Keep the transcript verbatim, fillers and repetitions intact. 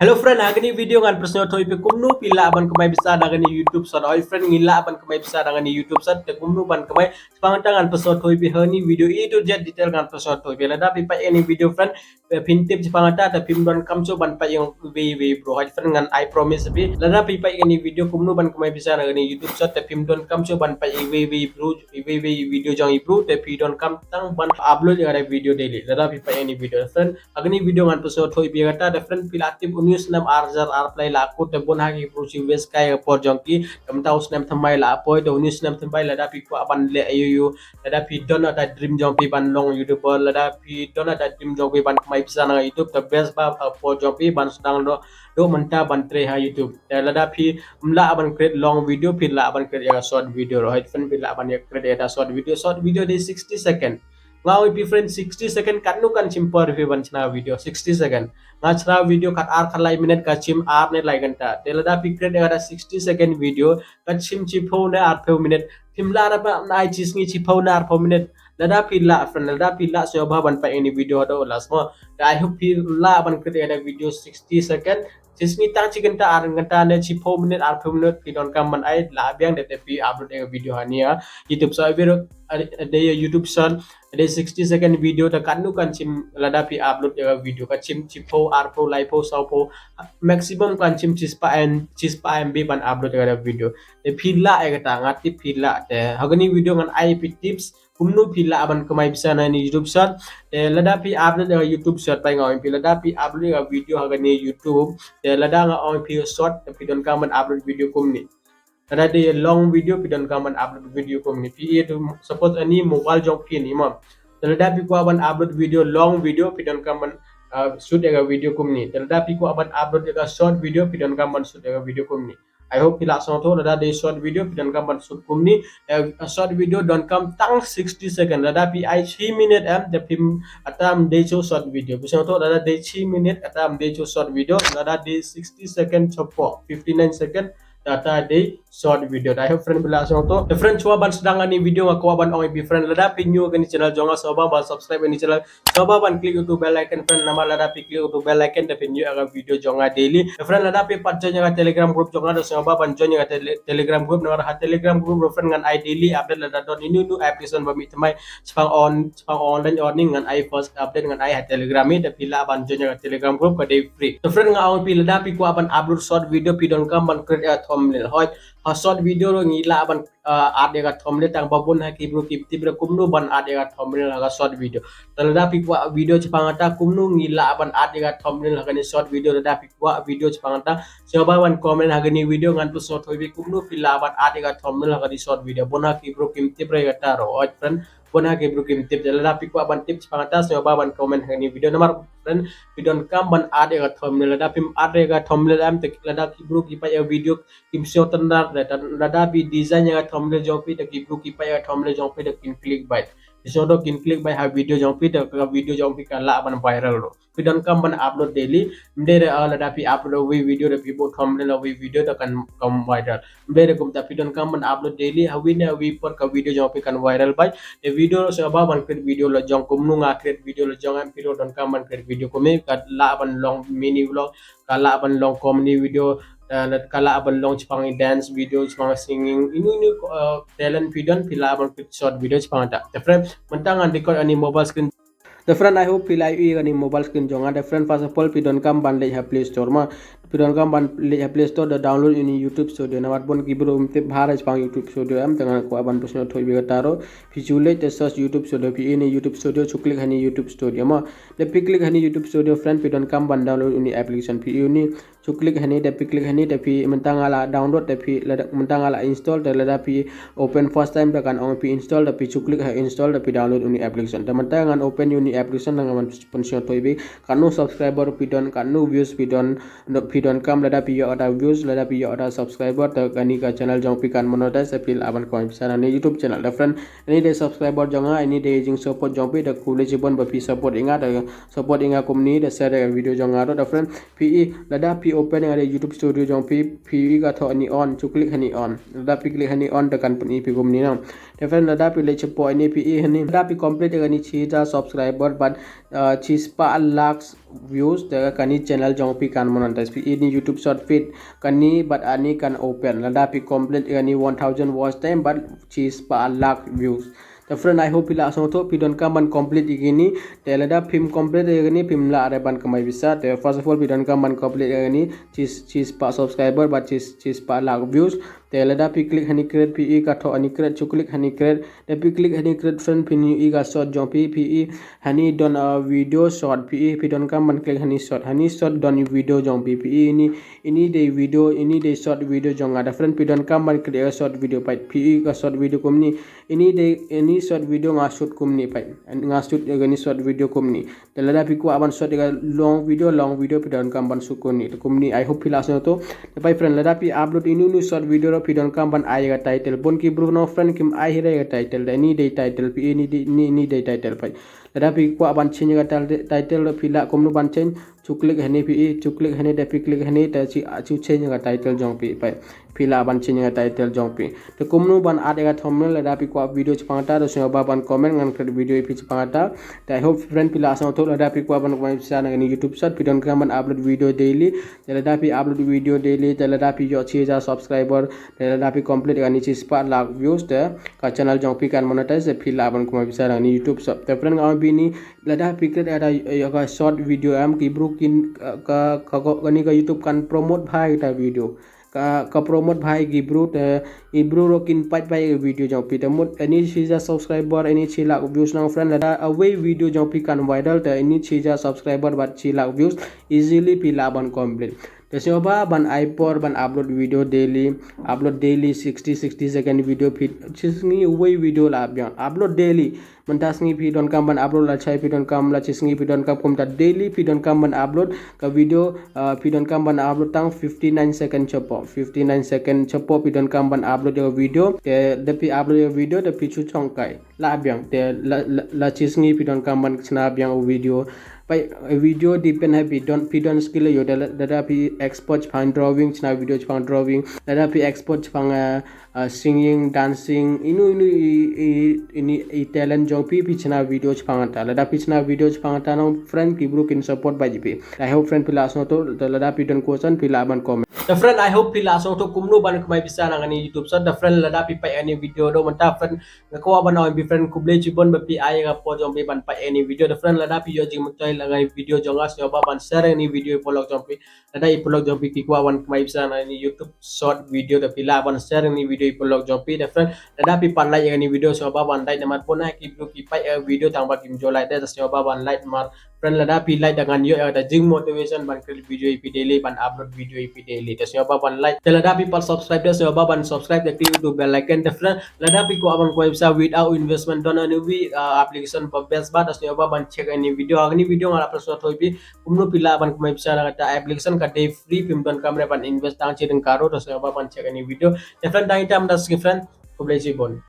Hello friend, ha kane video ngan pynsngewthuh ïa phi kumno phi lah ban kamai pisa da kane YouTube Short. Hoi friend, ngi lah ban kamai pisa da kane YouTube Short, te kumno ban kamai, shaphang kata ngan pynsngewthuh ïa phi ha kane video A to Z detail ngan pynsngewthuh ïa phi. Lada phi peit ïa kane video friend, phin tip shaphang kata, te phim donkam shuh ban peit ïa iwei iwei i bro. Hoi friend, ngan ai promise ïa phi, lada phi peit ïa kane video kumno ban kamai pisa da kane YouTube Short, te phim donkam shuh ban peit ïa iwei iwei i bro, iwei iwei i video jong i bro, te phi donkam tang ban upload ïa kata video daily. Lada phi peit ïa kane video friend, ha kane video ngan pynsngewthuh ïa phi kata. Te friend, phi la tip une u snem ar hajar arphew lai la kut, te bun ha ki bru shi wes kai ka por jong ki. Te mynta u snem thymmai la poi, te une u snem thymmai lada phi kwah ban leh ïa u, lada phi don ïa uta dream jong phi ban long YouTuber, lada phi don ïa uta dream jong phi ban kamai pisa na YouTube, te best ba ha por jong phi ban sdang noh, duh mynta ban trei ha YouTube. Te lada phim lah ban create long video, phi lah ban create ïa short video ruh. Hoi friend, phi lah ban ïa create ïa uta short video. Short video dei sixty second. Nga ong ïa phi friend, sixty second katno kan shim por ïa phi ban shna video sixty second. Nga shna video kat ar kat lai minit ka shim ar ne lai kynta. Te lada phi create ïa kata sixty second video ka shim shiphew ne arphew minit. Phim lah ban ai shi sngi shiphew ne arphew minit. Lada phi lah friend, lada phi lah sngewbha ban peit ïa kane video haduh last mo. Te I hope phi lah ban create ïa kata video sixty second. Shi sngi tang shi kynta ar kynta ne shiphew minit arphew minit phi donkam ban ai, lah biang de te phi upload ïa ka video hangne ha YouTube Short. Video dei ïa YouTube Short, dei sixty second video, te katno kan shim lada phi upload ïa ka video, ka shim shiphew, arphew, laiphew, sawphew, maximum kan shim shispah M, shispah M B ban upload ïa ka video. Te phi lah ïa kata, nga tip phi lah. Te ha kane video ngan ai ïa phi tips kumno phi lah ban kamai pisa na kane YouTube Short. Te lada phi upload ïa ka YouTube Short, peit nga ong ïa phi, lada phi upload ïa ka video ha kane YouTube, te lada nga ong ïa phi short, te phi donkam ban upload video kumne. Lada dei long video phi donkam ban upload video kumne. Phi ïa tu suppose ani mobile jong phi ni mo. Te lada phi kwah ban upload video, long video, phi donkam ban, uh, shoot ïa ka video kumne. Te lada phi kwah ban upload ïa ka short video, phi donkam ban shoot ïa ka video kumne. I hope phi lah sngewthuh, lada dei short video phi donkam ban shoot kumne. Eh, short video donkam tang sixty second. Lada phi ai shi minit em, te phim, kata ym dei shuh short video. Phi sngewthuh, lada dei shi minit kata ym dei shuh short video. Lada dei sixty second shapoh, fifty nine second, kata dei short video. I hope friend phi lah sngewthuh. Te friend, shuwa ban sdang kane video nga kwah ban ong ïa phi friend, lada phi new ha kane channel jong nga, sngewbha ban subscribe ïa kane channel. Sngewbha ban click ïa utu bell icon friend, namar lada phi click ïa utu bell icon te phin ïoh ïa ka video jong nga daily. Te friend, lada phi pat join ïa ka Telegram group jong nga, te sngewbha ban join ïa ka tele-, Telegram group, namar ha Telegram group ruh friend ngan ai daily update lada don ïa uni uni u application ba mih thymmai shaphang on, shaphang online earning, ngan ai first update, ngan ai ha Telegram hi. Te phi lah ban join ïa ka Telegram group, ka dei free. Te friend, nga ong ïa phi, lada phi kwah ban upload short video phi donkam ban create ïa ka thumbnail. Hoi, ha short video ruh ngi lah ban, uh, add ïa ka thumbnail, tang ba bun ha ki bru kim tip ruh kumno ban add ïa ka thumbnail ha ka short video. Te lada phi kwah video shaphang kata kumno ngi lah ban add ïa ka thumbnail ha kane short video, lada phi kwah video shaphang kata, sngewbha ban comment ha kane video, ngan pynsngewthuh ïa phi kumno phi lah ban add ïa ka thumbnail ha kane short video. Bun ha ki bru kim tip ruh ïa kata ruh, hoi friend. Bun ha ki bru kim tip. Te lada phi kwah ban tip shaphang kata, sngewbha ban comment ha kane video. Namar friend, phi donkam ban add ïa ka thumbnail. Lada phim add ïa ka thumbnail em, te lada ki bru ki peit ïa ka video kim sngewtynnad de. Te lada phi design ïa ka thumbnail jong phi, te ki bru ki peit ïa ka thumbnail jong phi, te kin click bait. Phi sngewthuh, kin click bait ha video jong phi, te ka video jong phi ka lah ban viral ruh. Phi donkam ban upload daily. Ym dei re, ah, lada phi upload uwei video, da phi buh thumbnail uwei video, da kan kam viral. Ym dei re kumta, phi donkam ban upload daily. Ha uwei na uwei por ka video jong phi kan viral bait. Te video ruh sngewbha ban create video la jong kumno nga create video la jong em, phi ruh donkam ban create video kumne, ka lah ban long mini vlog, ka lah ban long comedy video, eh, ka lah ban long shaphang dance video, shaphang singing, inu inu, eh, talent phi don, phi lah ban create short video shaphang kata. Te friend, mynta ngan record ha kane mobile screen. Te friend, I hope phi la ïohi ïa kane mobile screen jong nga. Te friend, first of all phi donkam ban leit ha Play Store mo. Phi donkam ban leit ha Play Store da download ïa une u YouTube Studio. Namar bun ki bru kim tip bha shaphang YouTube Studio em, te nga kwah ban pynsngewthuh ïa phi kata ruh. Phi ju leit te search YouTube Studio, phi ïohi une u YouTube Studio, ju click ha une u YouTube Studio mo. Te phi click ha une u YouTube Studio friend, phi donkam ban download une u application, phi ïohi une. Ju click ha une, te phi click ha une, te phi mynta nga la download, te phi lada, mynta nga la install, te lada phi open first time te kan ong phi install, te phi ju click ha install, te phi download une u application. Te mynta ngan open une u application, te ngan pynsngewthuh ïa phi katno subscriber phi don, katno views phi don, phi donkam lada phi ïoh ïa uta views, lada phi ïoh ïa uta subscriber, te kane ka channel jong phi kan monetize, te phi lah ban kamai pisa na une u YouTube channel. Te friend, ine i dei subscriber jong nga, ine i dei jingsupport jong phi, te khublei shibun ba phi support ïa nga, te support ïa nga kumne, te share ïa ka video jong nga ruh. Te friend, phi i, lada phi Open ïa ka YouTube Studio jong phi, phi ïohi ka thoh hani on, to click hani on. Lada phi click hani on te kan pyni ïa phi kumne nang. Te friend, lada phi leit shapoh hani phi ïohi hani, lada phi complete ïa kani shi hajar subscriber bad, uh, shi spah lak views, te kani channel jong phi kan monetize. Phi ïohi ni YouTube Short feed kani bad ani kan open. Lada phi complete ïa kani one thousand watch time bad shi spah lak views. Te friend, I hope phi la sngewthuh, phi donkam ban complete ïa kini. Te lada phim complete ïa kini phim lah re ban kamai pisa. Te first of all phi donkam ban complete ïa kini shi, shi spah subscriber bad shi, shi spah lak views. Te lada phi click hani create phi ïohi ka thoh hani create, to click hani create. Te phi click hani create friend phin ïohi ka short jong phi, phi ïohi hani don, uh, video short phi ïohi, phi donkam ban click hani short. Hani short don video jong phi, phi ïohi ini, ini dei video, ini dei short video jong nga. Te friend phi donkam ban click ïa short video phi ïohi ka short video kumne. Ini dei, ini short video nga shoot kumne phi ïohi. Nga shoot ïa kani short video kumne. Te lada phi kwah ban shoot ïa ka long video, long video phi donkam ban shoot kumne. Te kumne, I hope phi la sngewthuh. Te phi friend, lada phi upload inu inu short video ruh phi donkam ban ai ïa ka title. Bun ki briew nong friend kim ai hi re ïa ka title. Te ini dei title phi ïohi, ini dei, ini, ini dei title phi ïohi. Lada phi kwah ban change ïa ka title, title ruh phi lah kumno ban change. To click hani phi ïohi, to click hani, te phi click hani, te shi, to change ïa ka title jong phi phi ïohi. Phi lah ban change ïa ka title jong phi. Te kumno ban add ïa ka thumbnail, lada phi kwah video shaphang kata, to sngewbha ban comment, ngan create video ïa phi shaphang kata. Te I hope friend phi la sngewthuh, lada phi kwah ban kamai pisa na kani YouTube Short, phi donkam ban upload video daily. Te lada phi upload video daily, te lada phi ïoh shi hajar subscriber, te lada phi complete ïa kani shi spah lak views, te ka channel jong phi kan monetize, te phi lah ban kamai pisa na kani YouTube Short. Te friend, nga ong ïa phi ni, lada phi create ïa ka short video em, ki briew kin, ka, ka, ka, kani ka YouTube kan promote bha ïa ka video. Ka, ka promote bha ïa ki briew, te ki briew ruh kin peit bha ïa ka video jong phi. Te mut ini shi hajar subscriber, ini shi lak views nong friend, lada kawei video jong phi kan viral, te ini shi hajar subscriber bad shi lak views, easily phi lah ban complete. Te sngewbha ban ai por ban upload video daily, upload daily sixty, sixty second video phi, shi sngi uwei video lah biang, upload daily. Mynta sngi phi donkam ban upload, lashai phi donkam, la shi sngi phi donkam, kumta daily phi donkam ban upload ka video, uh, phi donkam ban upload tang fifty nine second shapoh, fifty nine second shapoh phi donkam ban upload ïa ka video. Te da phi upload ïa ka video, da phi shu chongkai. Lah biang, te la, la, la shi sngi phi donkam ban shna biang video. Phi ïohi video depend ha phi don, phi don skill ïoh, da, da, lada phi expert shaphang drawing, shna video shaphang drawing, lada phi expert shaphang, uh, uh, singing, dancing, inu inu i, i, ini i talent jong phi, phi shna video shaphang kata. Lada phi shna video shaphang kata nong friend, ki briew kin support bha ïa phi. I hope friend phi la sngewthuh, te lada phi don question phi lah ban comment. Te friend, I hope phi la sngewthuh kumno ban kamai pisa na kani YouTube Short. Te friend, lada phi peit ïa kani video ruh mynta friend, nga kwah ban ong ïa phi friend, khublei shibun ba phi ai ïa ka por jong phi ban peit ïa kani video. Te friend, lada phi ïoh jingmyntoi na kani video jong nga, sngewbha ban share ïa kani video ïa ki paralok jong phi. Lada ki paralok jong phi ki kwah ban kamai pisa na kani YouTube Short video, te phi lah ban share ïa kani video ïa ki paralok jong phi. Te friend, lada phi pat like ïa kani video, sngewbha ban like, namar bun na ki briew ki peit ïa ka video tang ba kim ju like de, te sngewbha ban like namar friend, lada phi like te ngan ïoh ïa kata jingmotivation ban create video ïa phi daily, ban upload video ïa phi daily. Te sngewbha ban like. Te lada phi pat subscribe de, sngewbha ban subscribe, te click ïa uto u bell icon. Te friend, lada phi kwah ban kamai pisa without investment, don kani kawei, uh, application ba best bha, te sngewbha ban check ïa kani video. Ha kani video nga la pynsngewthuh ïa phi kumno phi lah ban kamai pisa na kata application, ka dei free, phim donkam re ban invest tang shi tyngka ruh. Te sngewbha ban check ïa kani video. Te friend, tang ita mynta sngi friend, khublei shibun.